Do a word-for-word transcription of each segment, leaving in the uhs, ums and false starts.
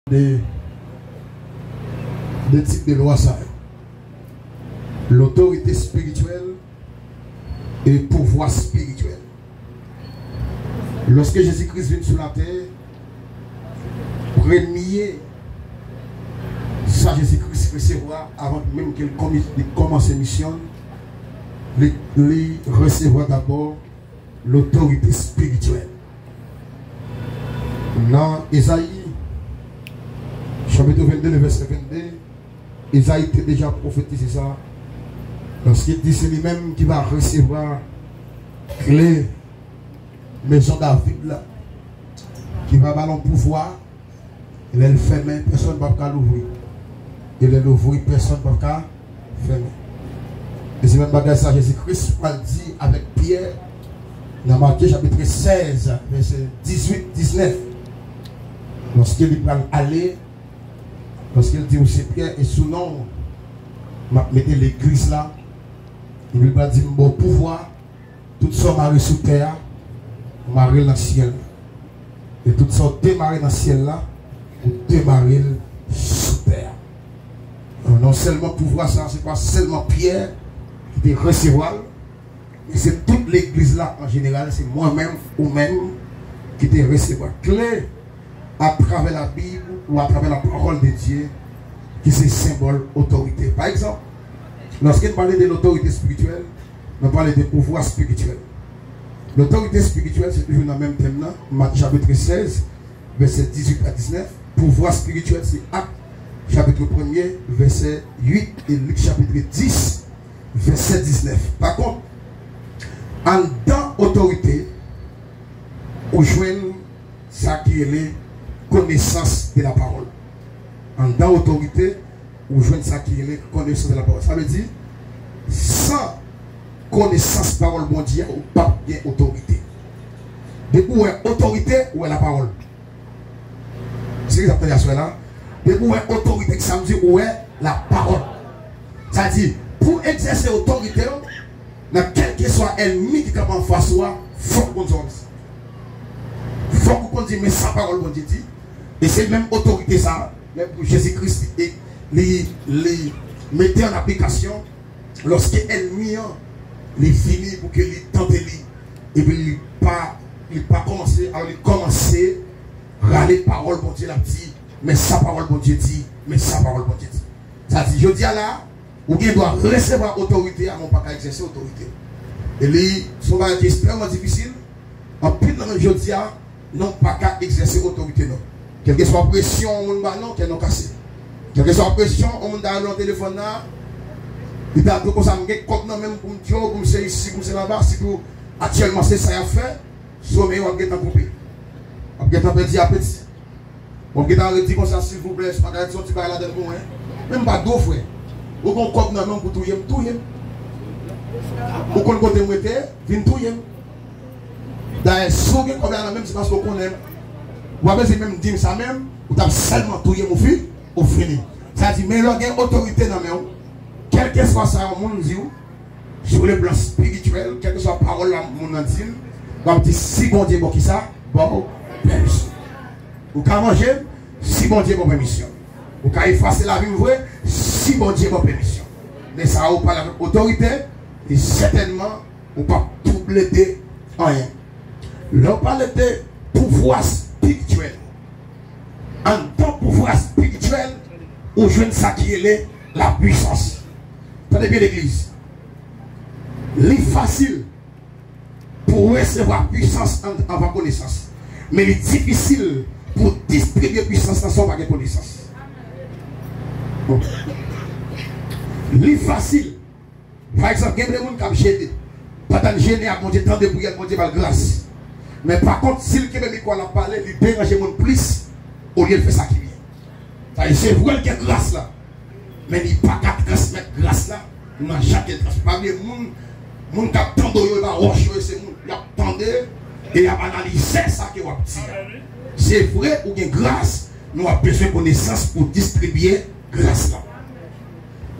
de, de tip de lwa sa yo. Lotorite espirityèl e pouvwa espirityèl. Lòske Jezi Kris vin sou latè, premye sa Jezi Kris resevwa avan menm ke l kòmi-, li kòmanse misyon l, li, li resevwa dabò lotorite espirityèl. Nan Ezayi, chapit vennde, le vèsè vennde, Ezayi te deja pwofetize sa, lòske l di se li menm ki va resevwa kle mezon David la, ki va ba l yon pouvwa, e lè l fèmen, pèsonn p ap ka louvri. E lè l ouvri, pèsonn p ap ka fèmen. E se menm bagay sa Jezi Kris pral di avèk Pyè nan Matye chapit sèz, vèsè dizuit, diznèf. Lòske li pral ale, lòske l di, "Ou se Pyè, e sou non w, m ap mete legliz la." Epi l pral di, "M ba w pouvwa, tout sa w mare sou tè a, ou mare l nan syèl la. E tout sa w demare nan syèl la, ou demare l sou tè a." Non sèlman pouvwa sa, se pa sèlman Pyè ki te resevwa l, men se tout legliz la an jeneral, se mwen menm, ou menm, ki te resevwa kle atravè Labib ou atravè la parole de Dieu, ki se senbòl otorite. Pa egzanp, lòske n pale de lotorite espirityèl, nou pale de pouvwa espirityèl. Lotorite espirityèl, se toujou nan menm tèm nan, Mak chapit sèz, vèsè dizuit a diznèf. Pouvwa espirityèl, se Ak chapit premye, vèsè uit, e Lik chapit dis, vèsè diznèf. Pa kont, anndan otorite, ou jwenn sa ki rele konesans de la pawòl. Anndan otorite, ou jwenn sa ki rele konesans de la pawòl. Sa vle di, san konesans pawòl Bondye a, ou p ap gen otorite. Depi w wè otorite, ou wè la pawòl. Se ki sa k tande aswè la? Depi w wè otorite, ki sa m di, ou wè la pawòl. Sa di, pou egzèse otorite w, nan kèlkeswa ènmi ki kanpe anfas ou a, fòk ou konn sa w ap di. Fòk ou konn di, men sa pawòl Bondye di. E se menm otorite sa a, lè pou Jezi Kris li, li, li mete an aplikasyon, lòske ènmi an, li vini pou ke li tante li, epi li pa, li pa kòmanse, alò li kòmanse rale pawòl Bondye, l ap di, men sa pawòl Bondye di, men sa pawòl Bondye di. Sa di, jodi a la, ou gen dwa resevwa otorite a, men w pa ka egzèse otorite. E li, se yon bagay ki ekstrèmman difisil. Anpil nan nou jodi a, nou pa ka egzèse otorite nou. Kèlkeswa presyon yon moun ba nou, kè nou kase. Kèlkeswa presyon yon moun ta rele nan telefòn nan, li ta di w konsa, "M gen kòb nan men m pou m di w, pou m se isi, pou m se laba," sitou aktyèlman se sa y ap fè, somèy w ap gentan koupe. W ap gentan pèdi apeti. Bon, m gentan redi konsa, silvouplè, si w pa ka di yon ti bagay ladan l pou mwen. Men m pa di w, frè. Ou gen yon kòb nan men w pou touye m, touye m. Ou konn kote m rete, vin touye m. Dayè, si w gen kòb la nan men m, se paske w konnen m. Ou pa bezwen menm di m sa menm, ou t ap sèlman touye m, ou fi-, ou fini. Sa di, men lè w gen otorite nan men w, kèlkeswa sa yon moun di w, sou le plan espirityèl, kèlkeswa pawòl la moun nan di l, w ap di, "Si Bondye ba w kisa, ba w pèmisyon." Ou ka manje m, si Bondye ba w pèmisyon. Ou ka efase lavi m vre, si Bondye ba w pèmisyon. Men sa ou pale avèk otorite, e sètènman, ou p ap twouble de anyen. Lè w pale de pouvwa espirityèl, anndan pouvwa espirityèl, ou jwenn sa ki rele lapwisans. Tande byen, legliz. Li fasil pou w resevwa pwisans an-, anvan konesans. Men li difisil pou w distribye pwisans lan san w pa gen konesans. Li fasil. Pa egzanp, gen de moun k ap jene. Pandan l jene a, Bondye tande priyè l, Bondye ba l gras. Men pa kont, si l kenbe mikwo a, l ap pale, li deranje moun plis, olye l fè sa ki byen. Sa vle di, se vre l gen gras la, men li pa ka transmèt gras la nan jan ke l transmèt. Pa bliye, moun, moun k ap tande w yo, e pa wòch yo ye, se moun. Y ap tande e y ap analize sa ke w ap di a. Se vre, ou gen gras, men w ap bezwen konesans pou distribye gras la.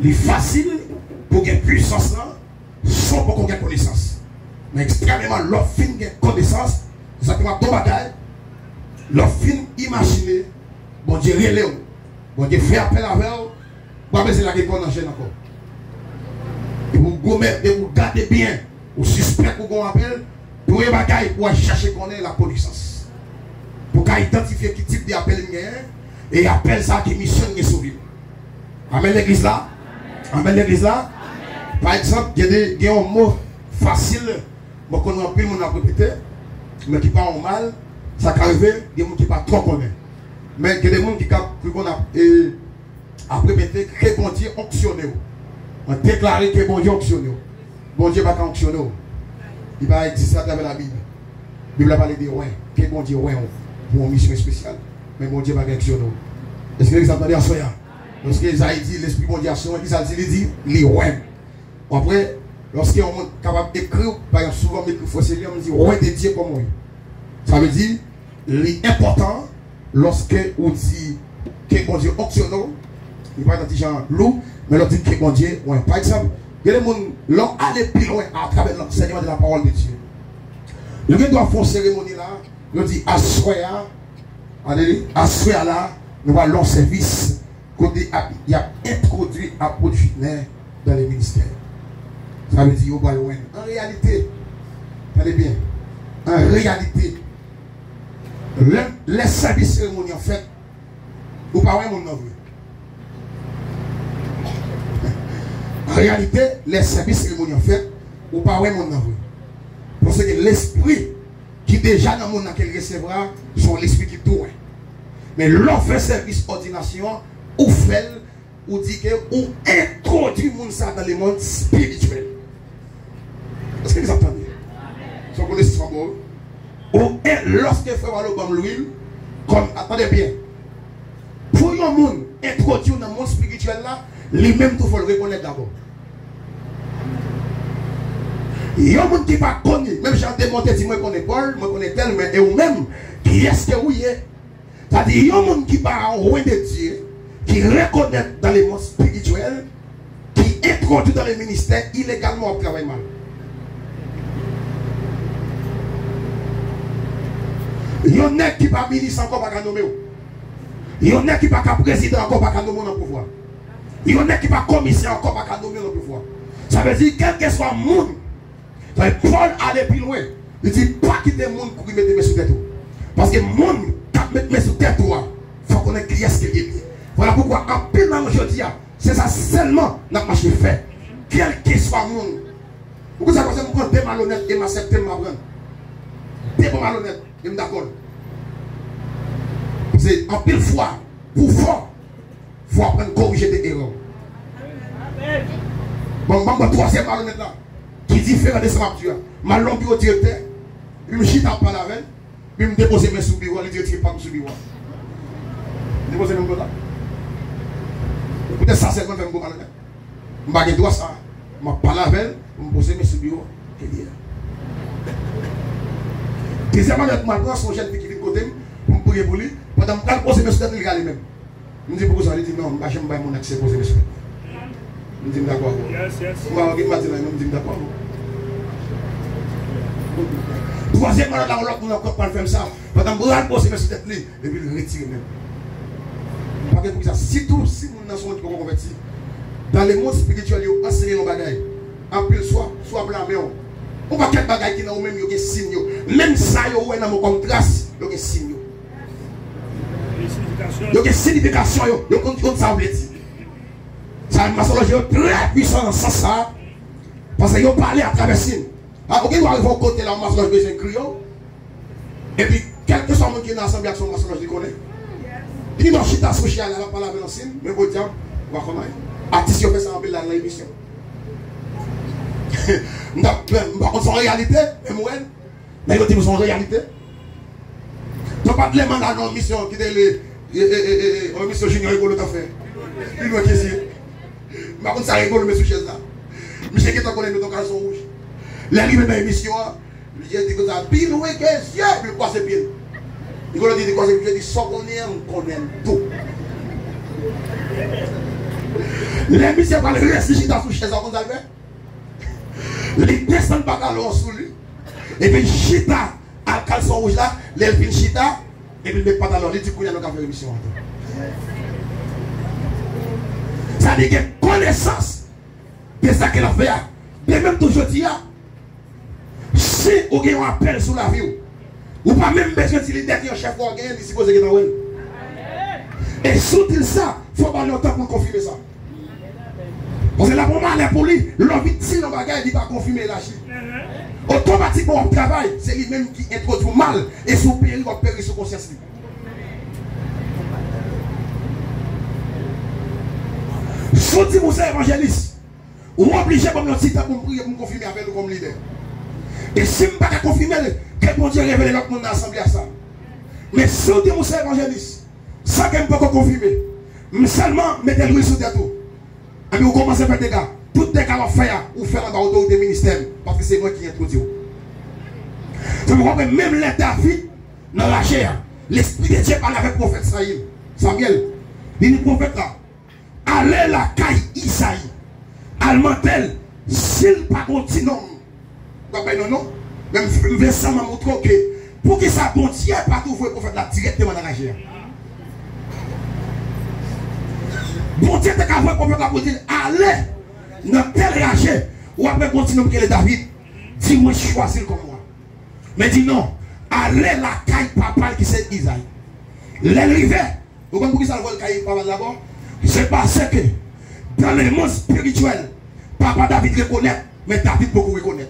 Li fasil pou gen pwisans lan, san w poko gen konesans. Men ekstrèmeman, lè w fin gen konesans, se sa k fè m ap di w bagay, lè w fin imajine, Bondye rele w, Bondye fè apèl avè w, ou pa bezwen lage kò w nan jèn ankò. Depi w goumen, depi w gade byen, ou sispèk ou gen yon apèl, premye bagay pou w al chache konnen lakonesans. Pou w ka idantifye ki tip de apèl m genyen, e apèl sa a ki misyon l gen sou vi m. Amèn legliz la? Amèn legliz la? Pa egzanp, gen de, gen yon mo fasil, mwen konnen anpil moun ap repete, men ki pa yon mal, sa ka rive, gen moun ki pa twò konnen. Men gen de moun ki ka, ki konn ap, e, ap repete, ke Bondye onksyone w. Mwen deklare ke Bondye onksyone w. Bondye pa ka onksyone w. Li pa egziste atravè Labib. Bib la pale de wen. Ke Bondye wen w pou yon misyon espesyal. Men Bondye pa ka onksyone w. Èske legliz ap tande aswè a? Lòske Ezayi di, Lespri Bondye a sou mwen, kisa l di? Li di, li wen m. Ou konprann? Lòske yon moun kapab ekri w, pa egzanp, souvan m ekri frè Selian, m di, wen de Dye kòman w ye. Sa vle di, li enpòtan lòske ou di ke Bondye onksyone w, li pa nan ti jan lou, men lè w di ke Bondye, wen. Pa egzanp, gen de moun, lè w ale pi lwen atravè lansèyman de la pawòl de Dye, yo gen dwa fè yon seremoni la, yo di, aswè a, alelouya, aswè a la, nou pral nan yon sèvis kote ap, y ap entwodui apot Jilè dan le ministè. Sa vle di yo pral wen. An reyalite, tande byen, an reyalite, lè, lè sèvis seremoni an fèt, ou pa wè moun nan vre. An reyalite, lè sèvis seremoni an fèt, ou pa wè moun nan vre. Paske lespri ki deja nan moun nan ke l resevwa, se yon lespri ki tou wen. Men lè w fè sèvis òdinasyon an, ou fè l, ou di ke ou entwodui moun sa nan lemonn espirityèl. Èske n ap tande? Se yon konesans mwen ba w. Ou en-, lòske frè Walo ban m lwil, kòm, a, tande byen, pou yon moun entwodui w nan monn espirityèl la, li menm tou fò l rekonèt dabò. Yon moun ki pa konn li, menm jan demon te di, mwen konnen Pòl, mwen konnen tèl, men e ou menm, kiyès ke ou ye? Sa di, yon moun ki pa wen de Dye, ki rekonèt dan lemonn espirityèl, ki entwodui dan le ministè, ilegalman w ap travay mal. Yon nèg ki pa minis ankò pa ka nome w. Yon nèg ki pa ka prezidan ankò pa ka nome w nan pouvwa. Yon nèg ki pa komisè ankò pa ka nome w nan pouvwa. Sa vle di, kèlkeswa moun, Pòl ale pi lwen. Li di, pa kite moun kouri mete men sou tèt ou. Paske moun k ap met men sou tèt ou a, fò konnen kiyès ke l ye. Vwala poukwa anpil nan nou jodi a, se sa sèlman n ap mache fè. Kèlkeswa moun. Ou konn sa k pase, m pran de malonèt e m aksepte m aprann. De bon malonèt e m dakò l. Paske anpil fwa, pou fò, fò w aprann korije de erè w. Bon, ban m pran twazyèm malonèt la, ki diferan de sa m ap di a. M al nan biwo direktè, epi m chita ap pale avè l, epi m depoze men sou biwo a, li di retire pa m sou biwo a. M depoze men m konsa. Poutèt sa sèlman fè m gwo malonèt. M pa gen dwa sa. M ap pale avè l, m poze men sou biwo a, e li la. Dezyèm malonèt m al pran, se yon jèn fi ki vin kote m, pou m priye pou li. Pandan m pral poze men sou tèt li, li rale men m. M di, "Poukisa?" Li di, "Non, m pa janm bay moun aksè poze men sou tèt mwen." M di, "M dakò avè w." Yes, yes. M pa gen m pa di la, non, m di, "M dakò avè w." Twazyèm malonèt la, yon lòt moun ankò pral fè m sa. Pandan m pral poze men sou tèt li, epi l retire men l. M pa gen poukisa. Sitou, si moun nan se yon moun ki poko konvèti. Dan lemonn espirityèl, yo anseye yon bagay. Anpil swa, swa blame w. Yon pakèt bagay ki nan ou menm, yo gen siy yo. Menm sa yo wè nan men w kòm tras, yo gen siy yo. Yo gen siyifikasyon yo. Yo konn, konn sa w vle di. Sa, masonlòj yo trè pwisan nan sans sa. Paske yo pale atravè siy. A, ou gen dwa rive yon kote la, yon masonlòj bezwen kriye w. Epi, kèlkeswa moun ki nan asanble a, se yon masonlòj li konnen. Li gen dwa chita sou chè a, l ap pale avè l an siy, men podyab, ou pa konn anyen. Atis yo fè sa anpil la nan emisyon. M t ap, m pa konn se yon reyalite, men m wè l. Nèg yo di m se yon reyalite. Yon patnè m la nan yon misyon ki te rele, e, e, e, e, yon misyon Junior Rigolo t ap fè. Pi lwen ke zye. M pa konn sa Rigolo met sou chèz la. Misye gentan konnen l met yon kalson wouj. Lè l rive nan emisyon an, misye di konsa, "Pi lwen ke zye," epi l kwaze pye l. Rigolo di, li kwaze pye l, di, "Sa w konnen an, m konnen l tou." Lè misye pral resi chita sou chèz la, konn sa l fè? Li desann pantalon an sou li, epi l chita ak kalson wouj la, lè l fin chita, epi l met pantalon, li di, "Kounye a nou ka fè emisyon an tou." Sa vle gen konesans de sa ke l ap fè a. De menm tou jodi a, si ou gen yon apèl sou lavi w, ou pa menm bezwen di lidè ki an chèf ou a genyen, li sipoze gentan wè l. E si w di l sa, fò w ba l yon tan pou l konfime sa. Paske l ap yon malè pou li, lè w vin di l yon bagay, li pa konfime, elaji. Otomatikman, w ap travay, se li menm ki entwodui w mal, e si w peri, w ap peri sou konsyans li. Si w di m ou se evanjelis, ou oblije ban m yon ti tan pou m priye, pou m konfime avè l ou kòm lidè. E si m pa ka konfime l, ke Bondye revele lòt moun nan asanble a sa. Men si w di m ou se evanjelis, san ke m poko konfime, m sèlman mete lwil sou tèt ou, epi ou kòmanse fè dega. Tout dega w ap fè a, ou fè l anba otorite ministè m, paske se mwen ki entwodui w. Sa fè w wè menm lè David nan raje a, Lespri de Dye pale avèk pwofèt Sayil, Samyèl. Li di pwofèt la, ale lakay Izayi, al mande l si l pa gon ti nonm. Ou pa bay non, non? Men m, m vle sèlman montre w ke poukisa Bondye pa tou voye pwofèt la dirèkteman nan raje a. Bondye te ka voye pwofèt la pou di l, ale nan tèl raje, w ap wè gon ti nonm ki rele David, di mwen chwazi l kòm wa. Men di non, ale lakay papa l ki se Izayi. Lè l rive, ou konn poukisa l voye l kay papa l dabò? Se paske, dans le monde spirituel, papa David rekonèt, men David poko rekonèt.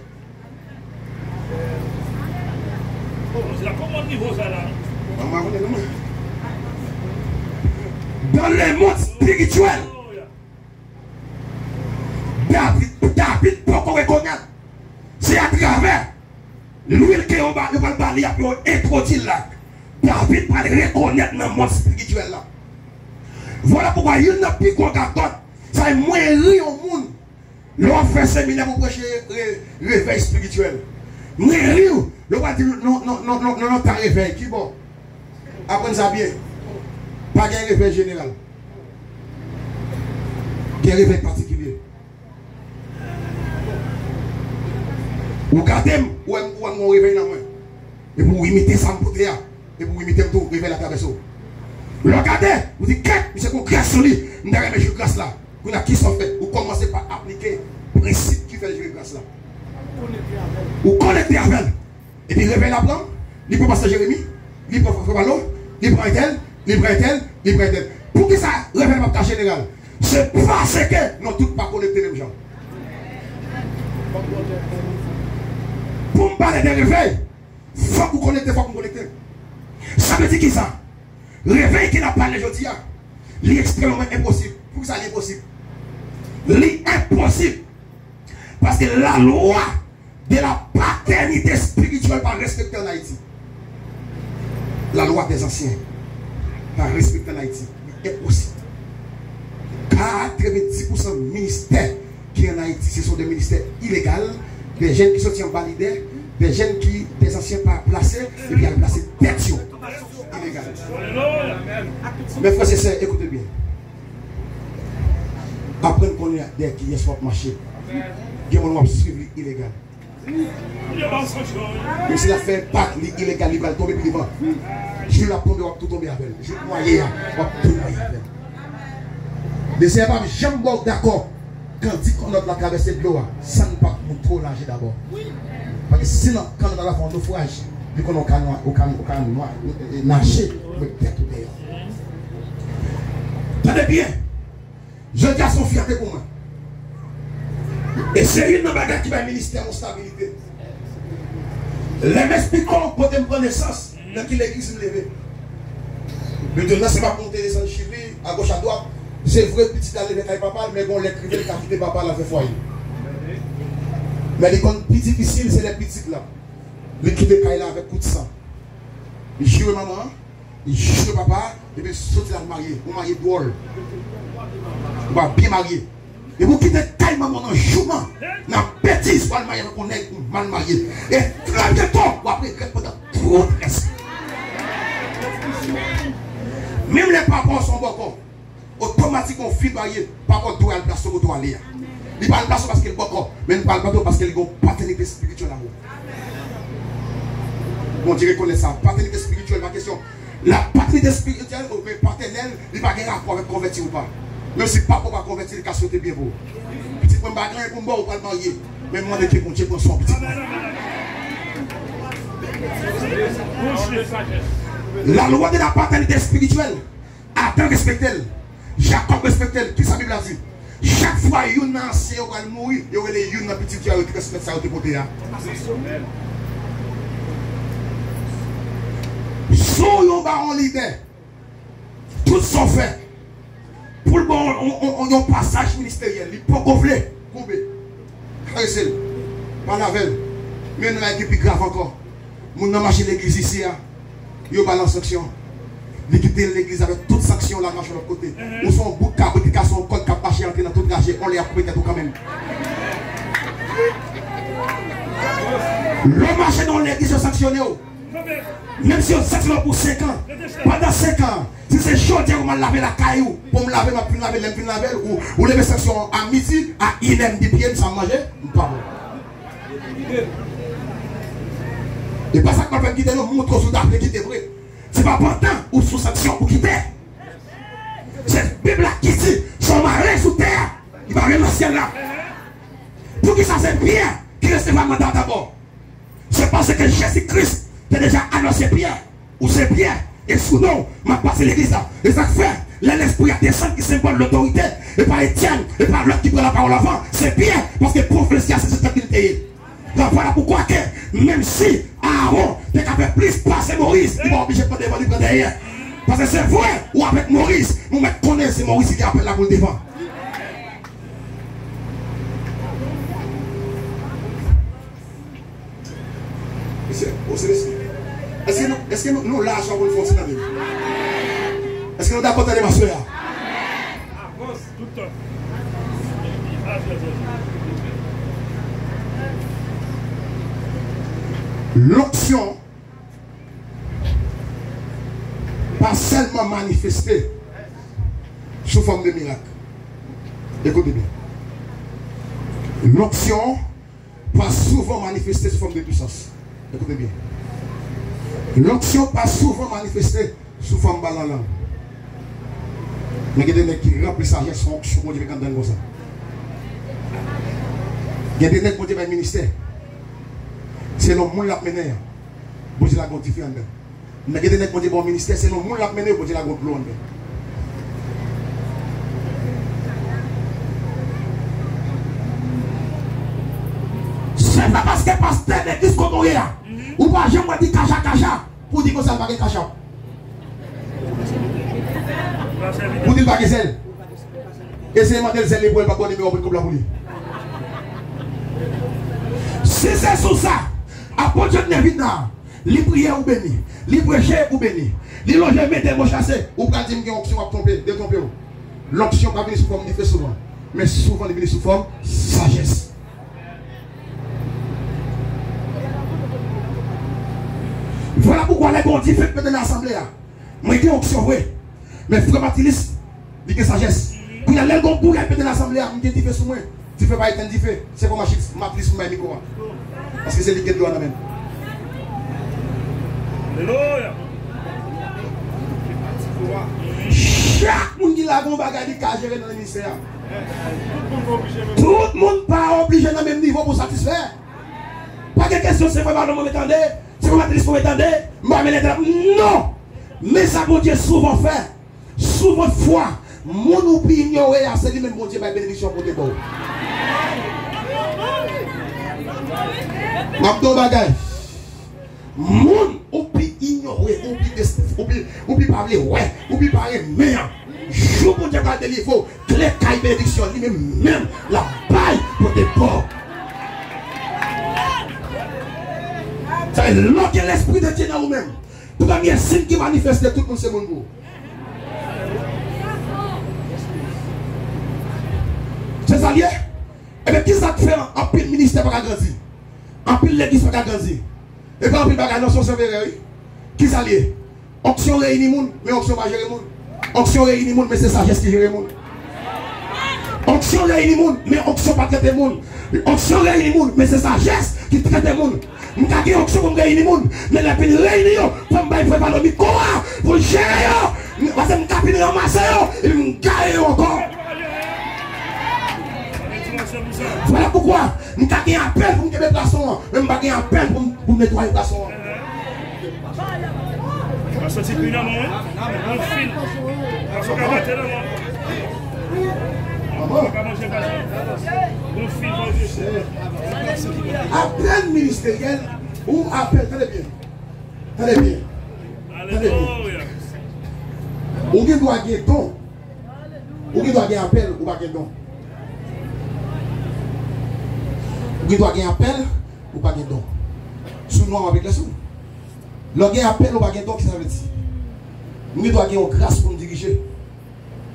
Dans le monde spirituel, David, David poko rekonèt. Se atravè lwil ke yo ba, yo pral ba li a pou yo entwodui l la, David pral rekonèt nan mond espirityèl la. Vwala poukwa youn nan pi gwo gagòt, sa e mwen ri yon moun lè w ap fè seminè pou preche re, revèy espirityèl. Mwen ri w lè w pral di non, non, non, non, non, non, ta revèy. Kibò? Aprann sa byen. Pa gen revèy jeneral. Gen revèy patikilye. Ou gade m, ou wè m, ou wè m gon revèy nan mwen. Epi ou imite sa m pote a. Epi ou imite m tou, revèy la travèse w. Lè w gade, ou di, kèt, misye gon gras sou li. M ta renmen jwi gras la. Kounye a, kisa w fè? Ou kòmanse pa aplike prensip ki fè l jwi gras la. Ou konekte avè l. Epi revèy la pran, li pran pastè Jeremi, li pran frè Palo, li pran entèl, li pran entèl, li pran entèl. Poukisa revèy la p ap ka jeneral? Se paske nou tout pa konekte menm jan. Pou m pale de revèy, fòk ou konekte, fòk m konekte. Sa vle di kisa? Revèy ke n ap pale jodi a, li ekstrèmman enposib. Poukisa li enposib? Li enposib paske lalwa de la paternite espirityèl pa respekte ann Ayiti. La loi des anciens pa respekte ann Ayiti. Li enposib. Katrevenndis pousan ministè ki ann Ayiti, se son de ministè ilegal, de jèn ki soti anba lidè, de jèn ki, de ansyen pa plase, epi al plase tèt yo ilegal. Men frè e sè, ekoute byen. Aprann konnen dèyè kiyès w ap mache. Gen moun w ap swiv li ilegal. Menm si l ap fè enpak, li ilegal, li pral tonbe pi devan. Jou l ap tonbe, w ap tou tonbe avè l. Jou l nwaye a, w ap tou nwaye avè l. Lesenyè p ap janm ba w dakò kan di kannòt la travèse dlo a san n pa t moutre w naje dabò. Paske si nan kannòt la fè yon nofraj, li konnen w ka nwa, w ka, w ka nwa, e, e, naje, met tèt ou deyò. Tande byen! Jodi a se yon fyète pou mwen. E se youn nan bagay ki bay ministè m yon stabilite. Lè m esplike w kote m pran nesans, nan ki legliz m leve. Mentnan, se pa pou m te desann Chili, agoch, adwat. Se vre, pitit la leve kay papa l, men gon lè k rive, l ka kite papa l al fè fwaye. Men li konn pi difisil, se lè pitit la. Li kite kay la avèk kout san. Li jire manman an, li jire papa a, epi soti la l marye. Ou marye dwòl. Ou pa byen marye. Epi ou kite kay manman w nan jouman, nan betiz, w al marye avèk yon nèg ou mal marye. E trè byento, w ap regrèt pandan tout rès. Menm lè papa w se yon bòkò, otomatikman w fin marye, papa w dwe al plase w kote w ale a. Li pa al plase w paske l bòkò, men li pa al plase w paske li gen yon patènite espirityèl ak ou. Bondye rekonèt sa. Patènite espirityèl, pa kesyon La paternité spirituelle, ou men patènèl, li pa gen rapò avèk konvèti ou pa. Menm si papa w pa konvèti, li ka swete byen pou ou. Pitit mwen, m pa gen anyen pou m ba w, ou pral marye. Men m mande ke Bondye pran swen pitit mwen. La loi de la paternité spirituelle, Adan respekte l. Jakòb respekte l. Kisa Bib la di? Chak fwa youn nan ansyen yo pral mouri, yo rele youn nan pitit yo a yo transmèt sa yo te pote a. Si w yon bawon lidè, tout sa w fè, pou l ba w yon, yon, yon, yon pasaj ministeryèl, li poko vle, koube. Karese l. Pale avè l. Men yon bagay ki pi grav ankò. Moun nan mache legliz isi a, yo ba l yon sanksyon. Li kite legliz avèk tout sanksyon la, mache lòt kote. Ou se yon bout kabrit ki kase yon kòd k ap mache antre nan tout raje, yon lè y ap koupe tèt ou kanmenm. Lè w mache nan yon legliz, yo sanksyone w. Menm si yo sanksyone w pou senk an, pandan senk an, si se jodi a pou m al lave lakay ou, pou m lave, m ap fin lave, lè m fin lave l, ou, ou leve sanksyon a midi, a inè m di pye m sa m manje, m pa bon. E pa sa k pral fè m kite non, m montre w si w ta vle kite vre. Se pa pandan ou sou sanksyon pou kite. Se Bib la ki di, si w mare sou tè a, li pa rele nan syèl la. Poukisa se Pyè ki resevwa manda dabò? Se paske Jezi Kris te deja anonse Pyè, ou se Pyè, e sou non w, m ap bati legliz la. E sa k fè, lè Lespri a desann ki senbòl lotorite, e pa Etyèn, e pa lòt ki pran lapawòl anvan, se Pyè, paske pwofesi a se sou tèt li l te ye. Donk, vwala poukwa ke, menm si Aawon te ka fè plis pase Moyiz, li pa oblije pran devan, li pran dèyè. Paske se vre, ou avèk Moyiz, men w mèt konnen se Moyiz ki gen apèl la pou l devan. Mesye, o se mesye. Èske nou, èske nou, nou la aswè pou n fè yon ti tande? Èske nou dakò tande m aswè a? Avans tout tan. Lonksyon pa sèlman manifeste sou fòm de mirak. Ekoute byen. Lonksyon pa souvan manifeste sou fòm de pwisans. Ekoute byen. Lonksyon pa souvan manifeste sou fòm ba lanlang. Men gen de nèg ki ranpli sajès, yon onksyon Bondye met anndan l konsa. Gen de nèg Bondye bay ministè. Selon moun l ap mennen an, Bondye lage yon dife anndan. Men gen de nèg Bondye ba w ministè, selon moun l ap mennen yo, Bondye lage yon dlo anndan. Se pa paske pastè legliz kote w ye a, ou pa janm wè li kacha kacha, pou di konsa l pa gen kachap. Pou di l pa gen zèl. Eseye mande l zèl li pou l pa ba w nimewo bout kòb la pou li. Si se sou sa, apot Jòdnè vin la, li priye ou beni, li preche ou beni, li lonje men demochase, ou pral di m gen onksyon w ap twonpe, detwonpe w. Lonksyon pa vini sou fòm dife souvan, men souvan li vini sou fòm sajès. Vwala poukwa lè Bondye fèk mete nan asanble a, mwen gen onksyon vre. Men frè Matilis, li gen sajès. Kounye a, lè l gon bouyay pete nan asanble a, m gen dife sou mwen. Dife pa etenn dife. Se fò Matilis, Matilis pou m bay mikwo a. Paske se li ki gen dlo a nan men l. Alelouya. Chak moun ki la gon bagay li ka jere nan ministè a. Tout moun pa oblije nan menm nivo pou satisfè. Pa gen kesyon se frè Balon mwen tande, se frè Matilis mwen tande, m pa mennen trap. Non! Men sa Bondye souvan fè. Souvan fwa, moun ou pi inyore a, se li menm Bondye bay benediksyon pote ba w. M ap di w bagay. Moun ou pi inyore, ou pi des-, ou pi, ou pi pa vle wè, ou pi pa renmen an, jou Bondye pral delivre w, kle kay benediksyon, li menm menm, l ap bay pote ba w. Sa vle, lè w gen Lespri de Dye nan ou menm, premye siy ki manifeste, tout moun se moun pou ou. Se sa l ye? Ebyen, kisa k fè anpil ministè pa ka grandi? Anpil legliz pa ka grandi? E pa anpil bagay non, se yon sèl erè, wi. Kisa l ye? Onksyon reyini moun, men onksyon pa jere moun. Onksyon reyini moun, men se sajès ki jere moun. Onksyon reyini moun, men onksyon pa trete moun. Onksyon reyini moun, men se sajès ki trete moun. M ka gen onksyon pou m reyini moun, men lè m fin reyini yo, fò m bay frè Valo mikwo a pou l jere yo. Paske m ka fin ranmase yo, epi m gaye yo ankò. Vwala poukwa m ka gen apèl pou m kenbe plas ou an, men m pa gen apèl pou m, pou m netwaye plas ou an. Ou pa soti kwi nan men w, wi. Gon fil. Paske w ka mete nan men w. Ou pa manje gason. Gon fil, Bondye. Apèl ministeryèl, ou apèl, tande byen. Tande byen. Tande byen. Alelouya. Ou gen dwa gen don. Ou gen dwa gen apèl, ou pa gen don. Ou gen dwa gen apèl, ou pa gen don. Sou nou an, w ap eklèsi w. Lè w gen apèl, ou pa gen don, kisa sa vle di? M gen dwa gen yon gras pou m dirije.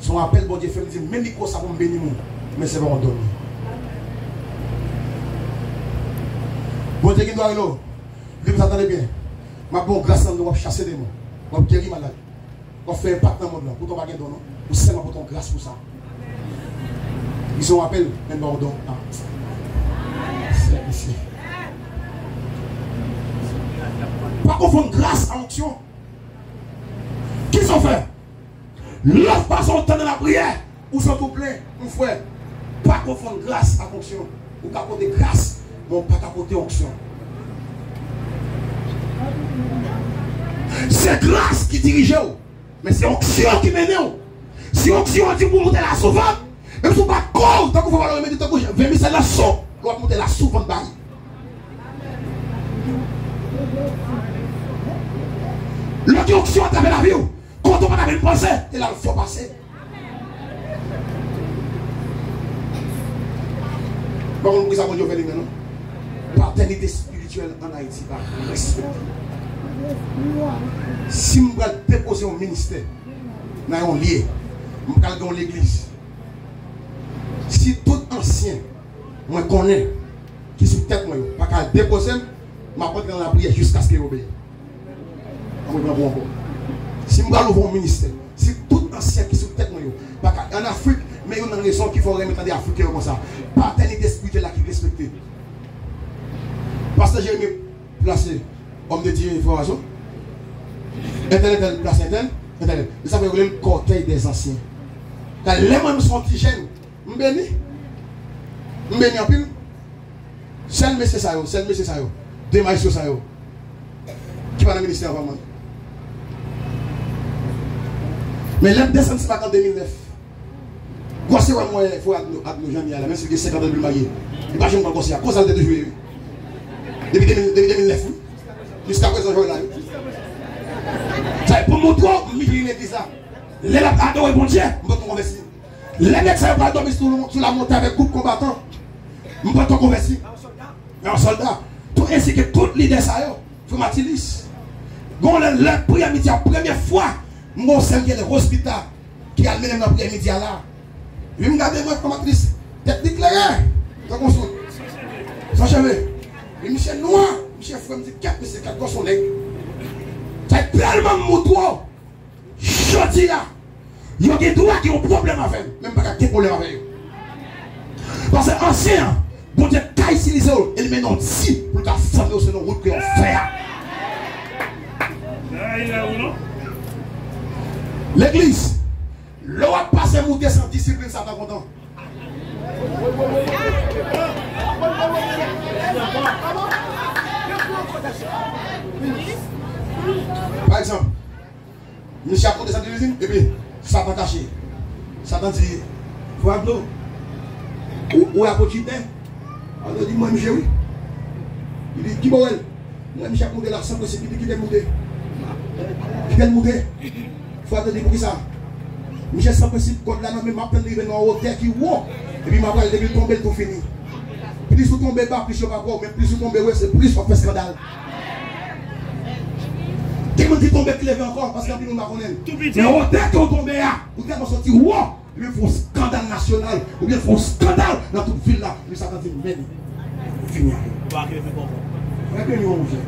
Se yon apèl Bondye fè m, di m, men mikwo sa pou m beni moun. Men se pa yon don. Bondye gen dwa rele w. Li pou sa, tande byen. M ap ba w gras nan men w, w ap chase demon. W ap geri malad. W ap fè enpak nan mond lan. Poutan w pa gen don, non. Ou sèlman pote yon gras pou sa. Li se yon apèl, men pa yon don. Ah. Sèl isi. Pa konfonn gras ak onksyon. Kisa w fè? Lè w pase yon tan nan lapriyè, ou santi w plen, mon frè, pa konfonn gras ak onksyon. Ou ka pote gras, men w pa ka pote onksyon. Se gras ki dirije w, men se onksyon ki mennen w. Si onksyon an di w pou w moute la souvan, menm si w pa ko, tankou fò w remete tankou ven misèl la sou, lè w ap moute la souvan bay. Lè gen onksyon atrape lavi w, kote w pa ta menm panse, e la l fè w pase. Pa konn poukisa Bondye fè li menm non. Patènite espirityèl ann Ayiti pa respekte. Si m pral depoze yon ministè nan yon lye, m pral gen yon legliz. Si tout ansyen mwen konnen ki sou tèt mwen yo pa ka depoze m, m ap antre nan lapriyè jiskaske yo obeyi. Mwen pran pou ankò. Si m pral ouvri yon ministè, si tout ansyen ki sou tèt mwen yo pa ka, ann Afrik, men youn nan rezon ki fè w renmen tande Afriken yo konsa. Patènite espirityèl la ki respekte. Pastè Jeremi plase òm de Dye enfòmasyon. Entèl, entèl, plase entèl, entèl. E sa fè yo rele l kòtèy dèzansyen. Lè mwen, m se yon ti jèn, m beni. M beni anpil. Sèl mesye sa yo, sèl mesye sa yo, de mayestwo sa yo, ki pa nan ministè avan mwen. Men lè m desann Sipak an de mil nèf, gwòsye wè m wè frè Agno, Agno jan li ye a la, menm si l gen senkant an depi l marye, li pa janm pran gwòsye a, konsa l te toujou ye, wi. Depi de mil, depi de mil nèf, wi. Jiska prezan, jwenn la, wi. Sa e pou m montre w, m vin legliz la. Lè l ap adore Bondye, m pa t konvèti. Lè nèg sa yo pral dòmi sou, sou lamontay avèk gwoup konbatan, m pran tan konvèti. Yon sòlda. Tou ensi ke tout lidè sa yo, frè Matilis. Gon lè, lè priyè midi a, premye fwa m gon sè m ki rele Rospita, ki al mennen m nan priyè midi a la. Epi m gade mwen, frè Matilis, tèt li klere, tankou sou, san cheve. Epi misye nwa, misye fre, m di, kèt, misye kèt, gòs yon nèg. Sa tèlman m montre w. Jodi a, yo gen dwa gen yon pwoblèm avè m, men m pa ka gen pwoblèm avè yo. Paske ansyen an, Bondye ka itilize w, e l mennen w di pou l ka fòme w selon wout ke w fè a. Legliz, lè w ap pase moute san disiplin, Satan kontan. Pa egzanp, misye ap monte Sent Lizin, epi Satan kache. Satan di, frè Agno, ou, ou wè apot Jiden? Agno di, mwen, misye, wi. Li di, kibò w wè l? Mwen, misye ap monte la, san prensip, li di, kite l monte. Kite l monte. Frè Agno di, poukisa? Misye san prensip, kòd la nan men, m ap tann li rive nan yon wotè ki wo. Epi m ap pale, depi l tonbe, l tou fini. Plis ou tonbe ba, plis yo pa kwè w, men plis ou tonbe wo, se plis w ap fè eskandal. Gen moun ki tonbe, ki leve ankò, paske anpil moun pa konnen l. Men wotè ke w tonbe a, ou tèlman soti wo, oubyen fè yon eskandal nasyonal, oubyen fè yon eskandal nan tout vil la, epi Satan di, men, fini a. Ou pa kenbe kòkò. Mwen kenbe yon ouvè.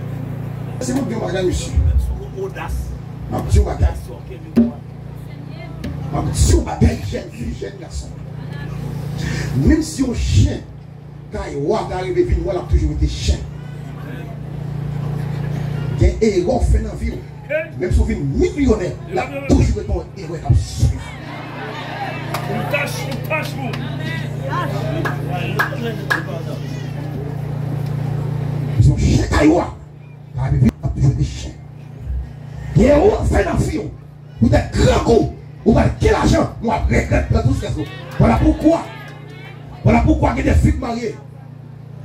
Se mwen ki gen yon bagay, mesye. Menm si w odas. M ap di yon bagay. M ap di yon bagay, jèn fi, jèn gason. Menm si yon chen kay wa ta rive vin wa, l ap toujou rete chen. Gen erè w fè nan vi w. Menm si w vin miliyonè, l ap toujou ret yon erè k ap swiv. Se yon chen kay ou a. Sa vle di w ap toujou ete chen. Gen erè w fè nan vi w. Poutèt grangou, ou pral gen lajan, men w ap regrèt pran tout strès ou. Vwala poukwa, vwala poukwa gen de fi k marye.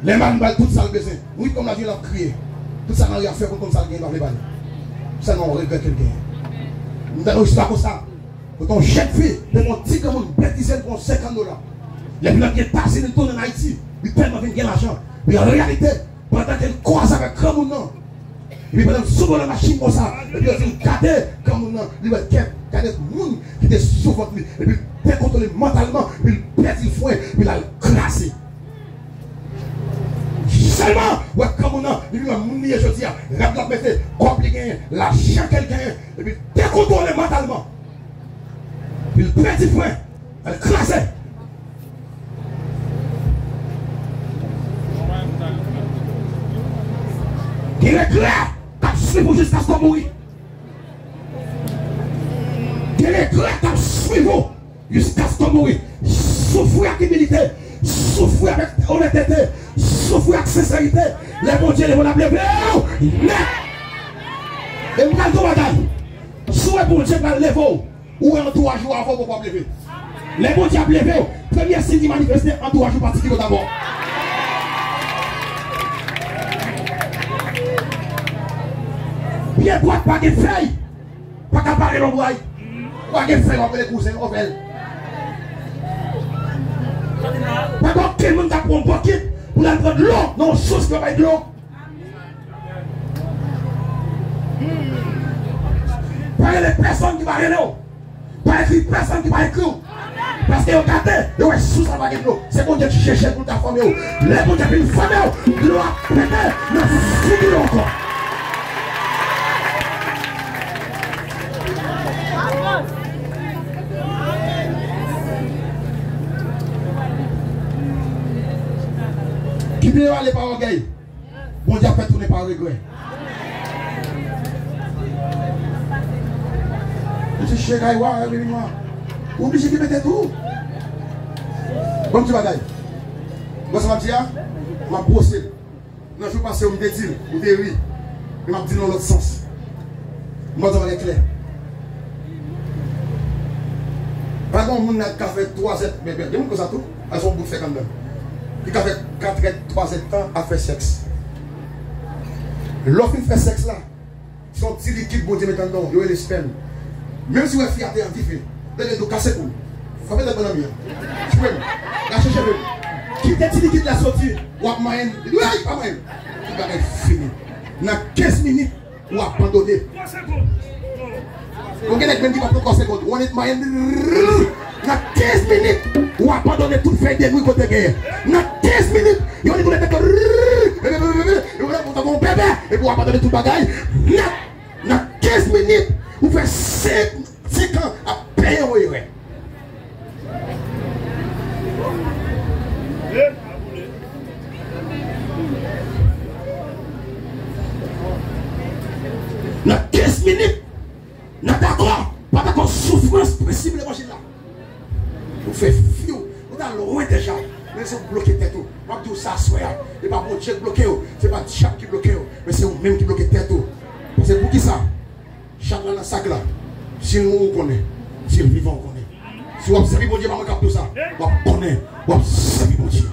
Lè mari ba l tout sa l bezwen, wi, kòm l ap jwe, l ap kriye. Tout sa mari a fè pou l konn sa l genyen, l pa vle ba l. Sèlman w regrèt ke l genyen. M tande yon istwa konsa. Kote yon jèn fi te fè yon ti granmoun betize l pou yon senkant dola. Lè fi a gen Etazini, l tounen Ayiti, li tèlman vin gen lajan. Men an reyalite, pandan ke l kwaze avèk granmoun nan, epi pandan l sou vòlè machin konsa, epi yo di l gade granmoun nan, li wè kèk, gade moun ki te sou vant li, epi l dekontwole mantalman, epi l pèdi fren, epi l al kraze. Sèlman, wè granmoun nan, li vin wè moun li ye jodi a, rad l ap mete, kòb li genyen, lajan ke l genyen, epi l dekontwole mantalman. Epi l pèdi fren, l kraze. Gen regrè k ap swiv ou jiskaske w mouri. Gen regrè k ap swiv ou jiskaske w mouri. Soufri ak imilite, soufri avèk onètete, soufri ak senserite. Lè Bondye leve w, l ap leve w nèt. E m pral di w bagay. Si w wè Bondye pral leve w, ou wè antouraj ou avan w poko ap leve. Lè Bondye ap leve w, premye siy ki manifeste, antouraj ou pati pi lwen avè w. Pye dwat pa gen fèy, pa ka pare lonbray. Pa gen fèy w ap rele kouzen, o bèl. Pa gen okenn moun k ap pran yon bokit pou l al pran dlo nan yon sous ki pa bay dlo. Pa rele pèsonn ki pa rele w. Pa ekri pèsonn ki pa ekri w. Paske yo gade, yo wè sous la pa gen dlo. Se Bondye ki chèche l pou l ta fòme w. Lè Bondye fin fòme w, dlo a pete nan figi w ankò. Kite yo ale pa ògèy. Bondye ap fè tounen pa regrè. Mesye Chegay wa, e vini nwa. Ou oblije ki mete tou. Bon, ti bagay. Bon, sa m ap di a, m ap bwose l. Nan jou pase yo, m te di l, ou te ri. Men m ap di l nan lòt sans. M ap di w bagay klè. Pa gen yon moun la ki ka fè twazè, men, men, gen moun konsa tou, a se yon bout fèk anndan. Li ka fè katrè, twazè tan ap fè sèks. Lè w fin fè sèks la, se yon ti likid Bondye mete anndan w, yo rele espèm. Menm si w wè fi a te andife, tande dlo kase kou l. Frape tèt bannanmi an. Fwe m. Rache cheve m. Kite ti likid la soti, w ap manyen l. Li di, wi, pa manyen l. Tout bagay fini. Nan kenz minit, ou abandone. Ou gen nèg menm ki pa pran twa segond. Ou annik manyen. Nan kenz minit, ou abandone tout fèy de nwi kote genyen. Nan kenz minit, yo annik ou lete. Ou tankou yon bebe. Epi ou abandone tout bagay. Nan, nan kenz minit, ou fè senk, senk an ap peye yon erè. Nan kenz minit, nan dakò, pa dakò, soufrans, prensip levanjil la. Ou fè fi w, ou t al lwen deja. Men se ou k bloke tèt ou. M ap di w sa aswè a. E pa Bondye k bloke w, se pa dyab ki bloke w, men se ou menm ki bloke tèt ou. Paske poukisa? Chat la nan sak la. Si l mouri, ou konnen. Si l vivan, ou konnen. Si w ap sèvi Bondye, pa mwen k ap di w sa. W ap konnen w ap sèvi Bondye.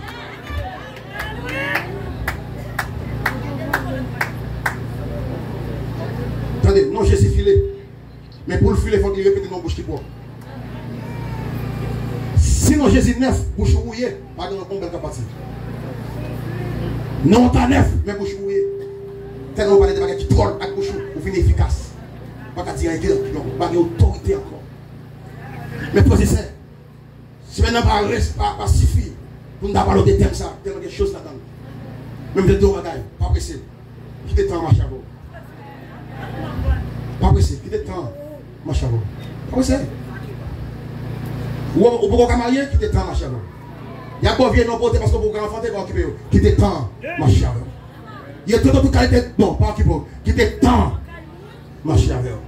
Tande, non Jezi file. Men pou l file, fòk li repete nan bouch ki pwòp. Si non Jezi nèf, bouch ou wouye, pa gen yon bèl k ap pati. Non w ta nèf, men bouch ou wouye. Tèlman w pale de bagay ki dwòl ak bouch ou, ou vin efikas. Pa ka di anyen, kidonk, pa gen otorite ankò. Men frè e sè, semèn nan pa res-, pa, pa sifi pou n ta pale de tèm sa, tèlman gen choz ladan l. Men m vle di w yon bagay, pa prese. Kite tan an mache avè w. Pa prese, kite tan an mache avè w. Pa prese. Ou, ou poko ka marye, kite tan an mache avè w. Y ap ba w vye non pote paske w poko ka anfante, pa okipe yo. Kite tan an mache avè w. Yo tout, tout kalite, bon, pa okipe w. Kite tan mache avè w.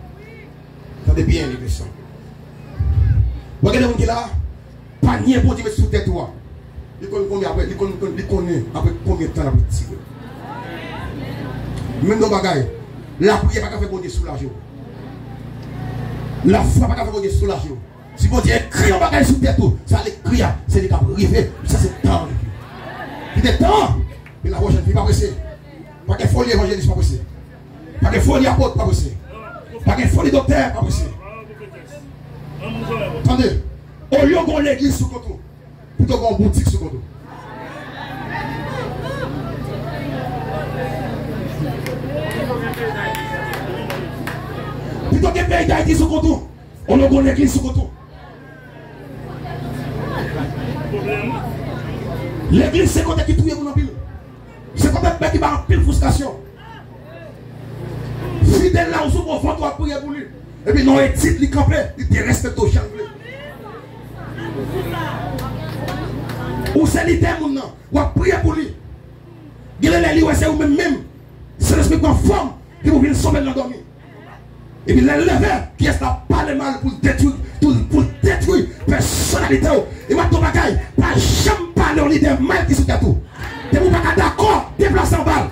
Tande byen, li fè sa. Ou gen de moun ki la, panye Bondye met sou tèt ou a. Li konn konbyen apre, li konn, konn, li konnen apre konbyen tan l ap retire. Menm yon bagay, lapriyè pa ka fè Bondye soulaje w. Lafwa pa ka fè Bondye soulaje w. Si Bondye ekri yon bagay sou tèt ou, sa l ekri a, se li k ap rive, sa se tan rive. Kite tan, men la pwochèn fi pa prese. Pa gen foli evanjelis, pa prese. Pa gen foli apot, pa prese. Pa gen foli doktè, pa prese. Tande, olye w gen yon legliz sou kont ou, pito gen yon boutik sou kont ou. Pito gen peyi Dayiti sou kont ou, olye w gen yon legliz sou kont ou. Legliz se kote ki touye moun anpil. Se kote ki bay anpil fristrasyon. Fidèl la, ou sou bon vant, w ap priye pou li. Epi nan yon etit, li kanpe, li derespekte w jan l vle. Ou se lidè moun nan, w ap priye pou li. Gen lè li wè se ou menm menm. Sentespri pran fòm, li pou vin sonm l nan dòmi. Epi lè l leve, kiyès k ap pale mal pou l detwi, pou, pou l detwi pèsonalite w? E m ap di w bagay, pa janm pale yon lidè mal ki sou tèt ou. Depi w pa ka dakò, deplase anba l.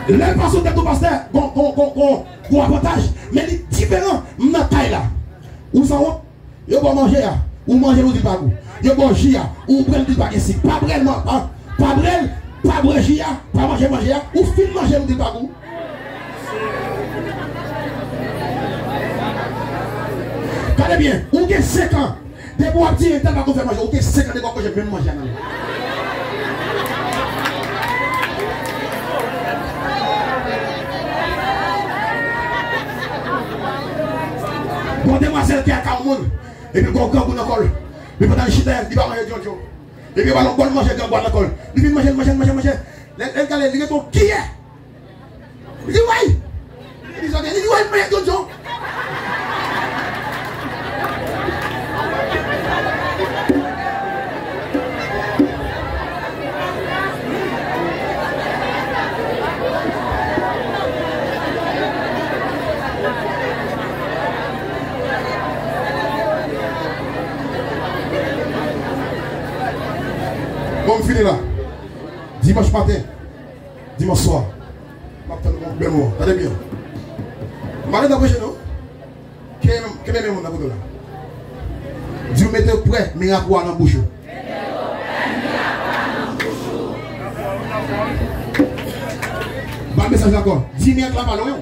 Lè l pa sou tèt ou, pastè, gon, gon, gon, gon, gon avantaj, men li diferan. M nan kay la. Ou sanwont? Yo ba w manje a, ou manje l, ou di l pa gou. Yo ba w ji a, ou bwè l, ou di l pa gen sik. Pa bwè l, man, pa, pa bwè l, pa bwè ji a, pa manje manje a, ou fin manje l, ou di l pa gou. Gade byen, ou gen senk an, depi w ap di entèl pa konn fè manje, ou gen senk an depi w ap manje menm manje a nan men l. Gon demwazèl ki al kay yon moun, epi gon grangou nan kò l. Li pandan l chita, li pa manje djondjon. Epi yo ba l yon bòl manje, grangou a nan kò l. Li vin manje, manje, manje, manje. Lè, lè l gade, li gen yon kiyè. Li di, "Way!" Li di, "Sa gen?" Li di, "Way, mwen, Jojo." Bon, m fini la. Dimanch maten, dimanch swa, m ap tann yon bèl moman. Tande byen. M pa gentan preche, non. Kenbe, kenbe men moun nan kote w la. Di w mete prè mirak ou a nan bouch ou. Ba mesaj la ankò. Di mirak la pa lwen w.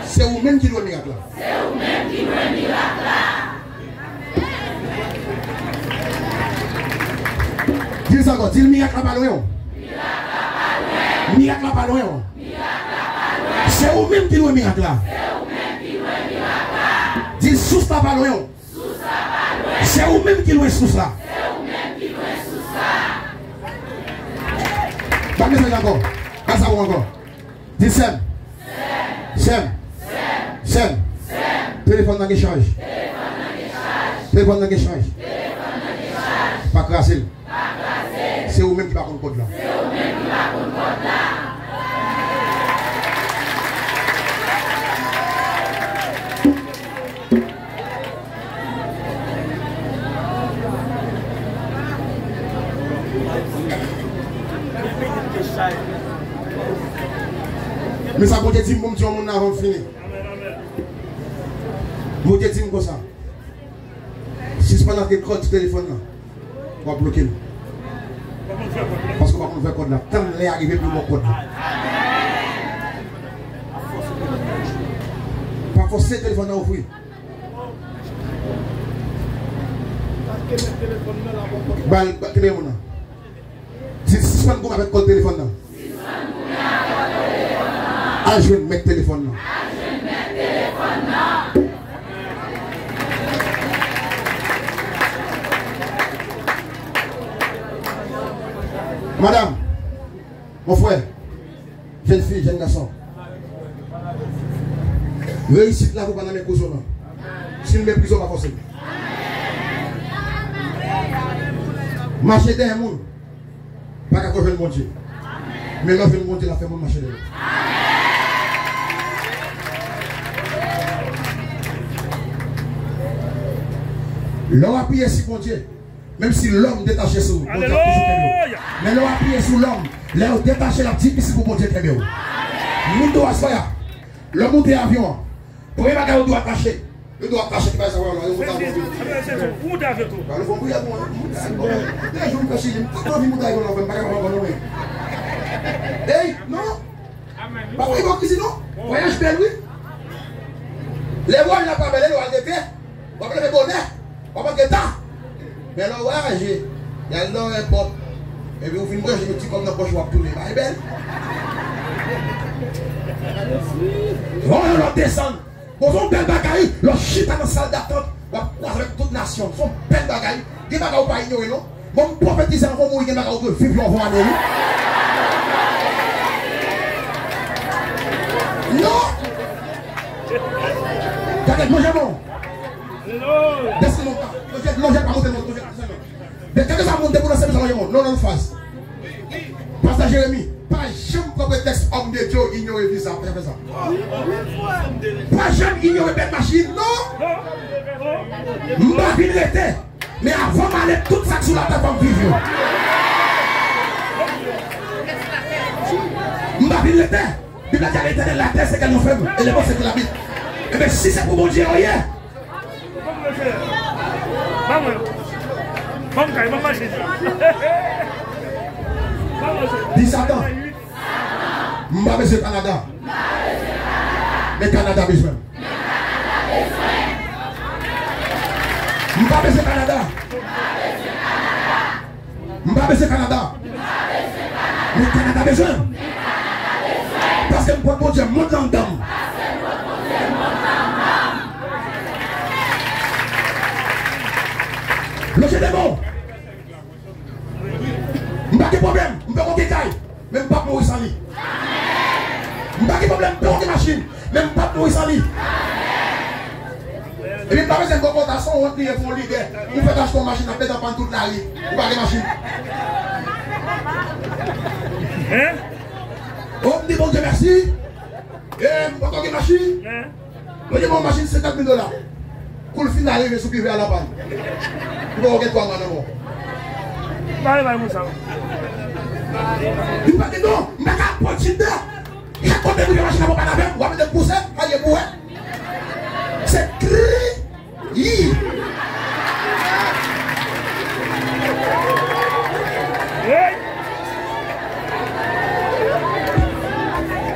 Se ou menm ki dwe mirak la. Se ou menm ki dwe mirak la. Di l sa ankò, di l mirak la pa lwen w. Mirak la pa lwen w. Se ou menm ki dwe mirak la. Se ou menm ki dwe mirak la. Di l sous la pa lwen w. Sous la pa lwen. Se ou menm ki lwen sous la. Se ou menm ki lwen sous la. Ba mesaj la ankò. Ba sa pou ankò. Di sè m. Sè m. Sè m. Telefòn nan gen chaj. Telefòn nan gen chaj. Pa kraze l. Se ou menm ki pa konn kòd la. Men sa Bondye di m pou m di yon moun nan avan m fini. Bondye di m konsa, sispann antre kòd sou telefòn nan. W ap bloke l. Paske w pa konn ouvè kòd la. Tann lè a rive pou w ba w kòd la. Pa fòse telefòn nan ouvri. Ba l, ba, kenbe moun nan. Di l sispann goumen avèk kòd telefòn nan. Al jwenn mèt telefòn nan. Madanm, mon frè, jèn fi, jèn gason, reyisit la pou pa nan men kouzen w nan. Si l meprize w, pa fòse l. Mache dèyè moun pa ka fè w jwenn Bondye. Men lè w jwenn Bondye, l ap fè moun mache dèyè w. Lè w apiye sou Bondye, menm si lòm detache sou ou, Bondye ap toujou kenbe w. Men lè w apiye sou lòm, lè yo detache, l ap difisil pou Bondye kenbe w. Moun do aswè a, lè w moute avyon an, premye bagay ou dwe atache, yo dwe atache, ki bagay sa yo la, yo moute avyon tou. Moute avyon tou. Ba, nou fè yon priyè pou mwen. Moute avyon. Dèyè jou m fè Chili, m pa t anvi moute avyon nan, m pa kapab ankò non, men. Ey, non. Pa fè ipokrizi non. Vwayaj bèl wi. Lè vwayaj la pa bèl, lè w al gete, w ap leve bonè, w ap antre ta. Men lè w vwayaje, y al nan èpòt, epi w fin manje, met ti kòb nan pòch, w ap tounen. Bagay bèl. Vwayaj la desann. Bon, se yon bèl bagay, lè w chita nan sal datant, w ap kwaze avèk tout nasyon. Se yon bèl bagay. Gen bagay ou pa inyore non. Bon, m pwofetize anvan w mouri, gen bagay ou dwe viv yo anvan w ale wi. Non! Gade, manje non. Desann non, manje, manje pa monte non, manje desann non. Men kèlkeswa moun, depi w nan sèvis la, manje non. Non, non, faz. Pastè Jeremi, pa janm pran pretèks òm de Dye inyore viza, pa janm fè sa. Pa janm inyore bèl machin, non! M pa vin rete, men avan m ale, tout sa k sou latè fò m viv yo. M pa vin rete. Bib la di, à l'Éternel la terre, ce qu'elle nous fait, et les monts, ce qu'il habite. Ebyen, si se pou Bondye yo ye, Ban mwen. Ban m kay, ban m machin. Ban mwen. Di Satan, m pa bezwen Kanada. Men Kanada bezwen m. M pa bezwen Kanada. M pa bezwen Kanada. Men Kanada bezwen m. Paske m pot Bondye mond lan anndan m. Lonje de mo. M pa gen pwoblèm, m poko gen kay, men m p ap mouri san li. M pa gen pwoblèm, m poko gen machin, men m p ap mouri san li. Epi m pa bezwen bòkòta, se yon wont li ye pou yon lidè. Ou fèk achte yon machin, ap pèdi anpann tout lari. Ou pa gen machin. Hein? Oh, m di Bondye mèsi. E m poko gen machin. Hein? Bondye ban m yon machin senkant mil dola. Kou l fin arive sou pivè a, l anpann. Li poko gen twa mwa nan men w. Pale bay moun sa. Li pa gen non, m pa ka pran chita. Chak kote m rive machin nan pran avè m, w ap mete m pouse, al ye pou wè. Se kri. Yi. Hey!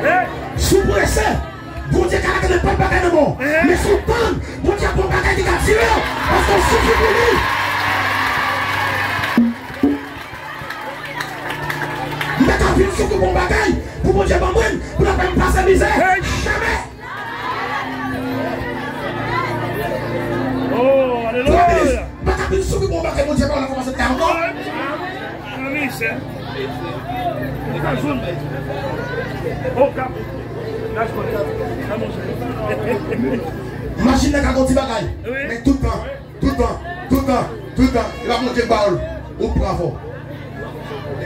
Hey! Si w prese, Bondye ka lage nenpòt bagay nan men w. Eh. Men si w tann, Bondye ap fè yon bagay ki ka dire w, paske w soufri pou li. M pa ka vin soufri pou yon bagay, pou Bondye ban mwen l, pou l ap fè m pase mizè. Hey! Jamè! Oh, alelouya! Twa minis, m pa ka vin soufri pou yon bagay Bondye pa wè nan fòmasyon te ankò. Ami, sè. Li ka jwenn. Oh, kap. That's good. That's good. Machin nan ka gon ti bagay. Wi. Men tout tan, tout tan, tout tan, tout tan, e pa Bondye k ba w l, ou k pran avè w.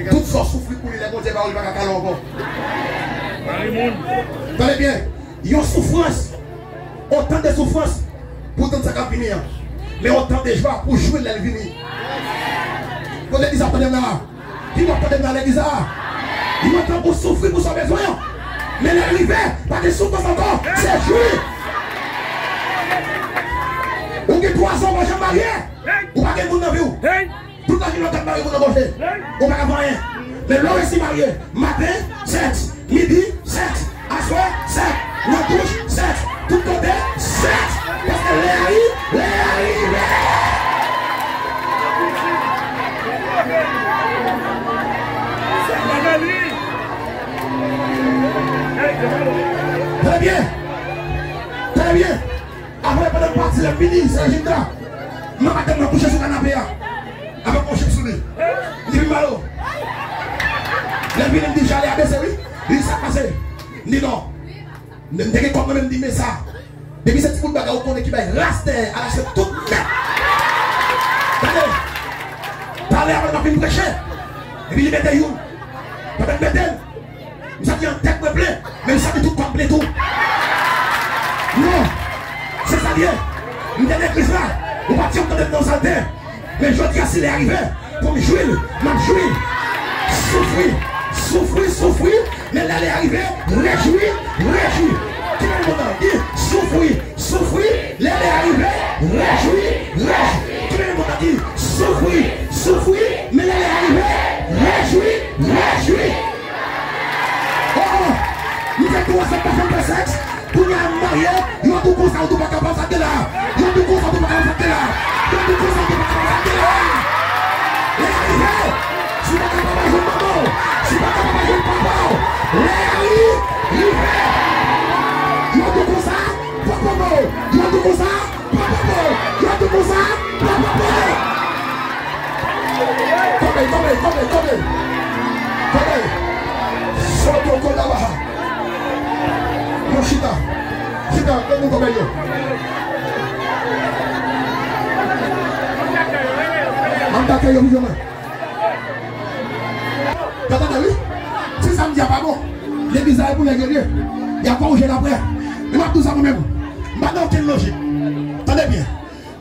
Tout sa w soufri pou li, lè Bondye ba w li, li pa ka kale w ankò. Mari moun. Tande byen, yon soufrans, otan de soufrans pou tann sa k ap vini an, men otan de jwa pou jwi lè l vini. Kote legliz ap tande m la? Ki bò tande m nan legliz la? Yo tankou soufri pou sa w bezwen an. Men lè l rive, pa gen soufrans ankò, se jwi. Ou gen twa zan ou pa janm marye. Ou pa gen moun nan vi w. Tout lavi w ap gade moun nan gòje. Ou pa ka fè anyen. Men lè w resi marye, maten, sèks. Midi, sèks. Aswè, sèks. Nan douch, sèks. Tout kote, sèks. Paske lè a ri-, lè a rive. Tande byen. Tande byen. Apre, pandan m pati, lè m vini, se Jimda. Mwen madanm nan kouche sou kanape a. Avèk yon jip sou li. M di, "Vin ba yo." Lè l vini, m di, "Jale a bese, wi." Li di, "Sa k pase?" M di, "Non." M te gen kòb nan men m, m di, "Men sa." Depi se ti bout bagay ou konnen ki bay ras dèyè, al achte tout nèt. Tande. Talè apre m ap vin preche. Epi li mete youn. Pandan l mete l, m santi an tèt mwen plen, men m santi tout kò m plen tou. Non, se sa l ye. M te nan legliz la, ou pa janm tande m nan yon salte. Men jodi a, si lè a rive pou m jwi l, m ap jwi. Soufri, soufri, soufri, men lè lè a rive, rejwi, rejwi. Ki menm kontan? Di, soufri, soufri, lè lè a rive, rejwi, rejwi. Ki menm kontan? Di, soufri, soufri, men lè lè a rive, rejwi, rejwi. Oh, oh, m te tou ansanm pa janm fè sèks. Kounye a m marye, yo tou konsa, ou tou pa kapab sa k te la. Yo tou konsa, ou tou pa kapab sa k te la. Yo tou konsa, ou tou pa kapab sa k te la. Lè a rive, si w pa kapab al jwenn manman w, si w pa kapab al jwenn papa w, lè a ri, rive. Yo tou konsa, papa w, yo tou konsa, papa w, yo tou konsa, papa w. Kòbèy, kòbèy, kòbèy, kòbèy. Kòbèy. Soto kolabaha. Mwen chita. Chita, lè moun kòbèy yo. M ap tate yo, wi, mwen. Yo tande, wi. Si sa m di a pa bon, legliz la e pou nèg yo l ye. Y ap korije l apre. Men m ap di w sa mwen menm. M pa nan okenn lojik. Tande byen.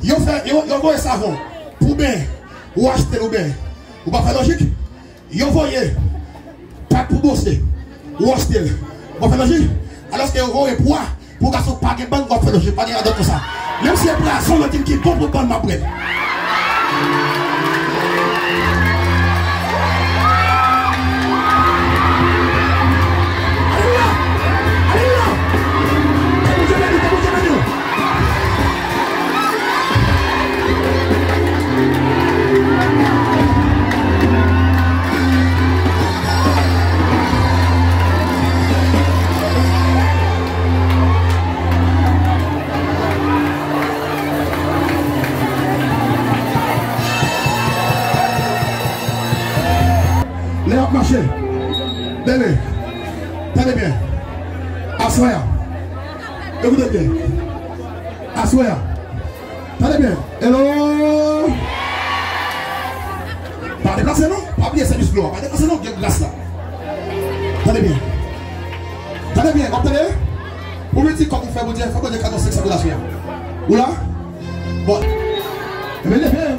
Yo fè, yo, yo voye savon pou benyen. Ou achte l ou benyen. Ou pa fè lojik. Yo voye pat pou bwose, ou achte l. Ou pa fè lojik? Alòske yo voye pwa pou gason pa gen bann, w ap fè lojik, pa gen radòt konsa. Menm si e pwazon, yo di m ki bon pou bann, m ap bwè l. Alelouya! Alelouya! Ke Bondye beni, ke Bondye beni w. Lè y ap mache, bebe, tande byen. Aswè a, ekoute byen. Aswè a, tande byen. Hello. Pa deplase non. Pa bliye sèvis glwa. Pa deplase non. Gen gras la. Tande byen. Tande byen. W ap tande? Pou m di kòb ou fè Bondye, fè Bondye kado sèks sa pou l aswè a. Ou la? Bon. Ebyen, leve.